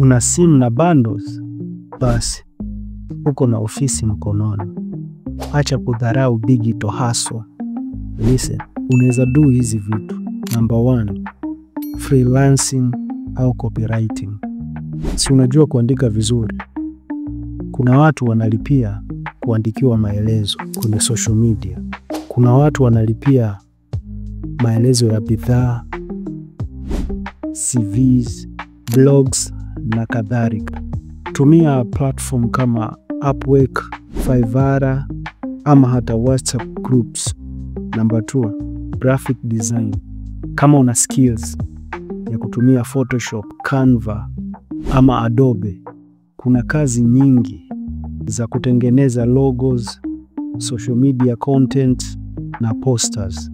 Una simu na bundles? Basi uko na ofisi mkononi. Acha kudharau digital hustle. Listen, unaweza do hizi vitu. Number one, freelancing au copywriting. Si unajua kuandika vizuri? Kuna watu wanalipia kuandikiwa maelezo kwenye social media. Kuna watu wanalipia maelezo ya bidhaa, CVs, blogs na kadhalika. Tumia platform kama Upwork, Fiverr ama hata WhatsApp groups. Number two, graphic design. Kama una skills ya kutumia Photoshop, Canva ama Adobe, kuna kazi nyingi za kutengeneza logos, social media content na posters,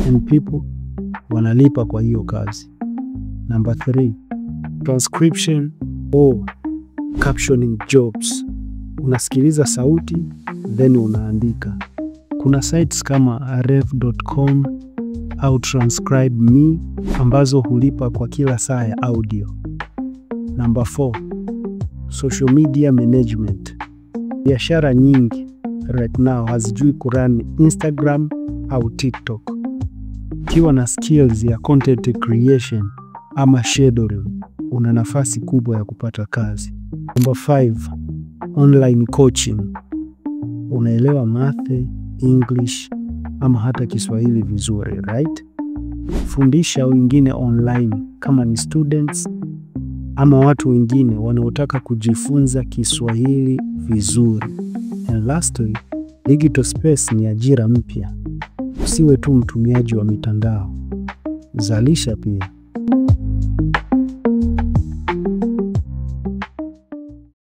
and people wanalipa kwa hiyo kazi. Number three, transcription or captioning jobs. Unasikiliza sauti then unaandika. Kuna sites kama rev.com au Transcribe Me ambazo hulipa kwa kila saa ya audio. Number 4, social media management. Biashara nyingi right now hazijui kurun Instagram au TikTok. Ukiwa na skills ya content creation ama scheduling, una nafasi kubwa ya kupata kazi. Number 5, online coaching. Unaelewa math, English ama hata Kiswahili vizuri, right? Fundisha wengine online kama ni students ama watu wengine wanaotaka kujifunza Kiswahili vizuri. And lastly, digital space ni ajira mpya. Usiwe tu mtumiaji wa mitandao, zalisha pia.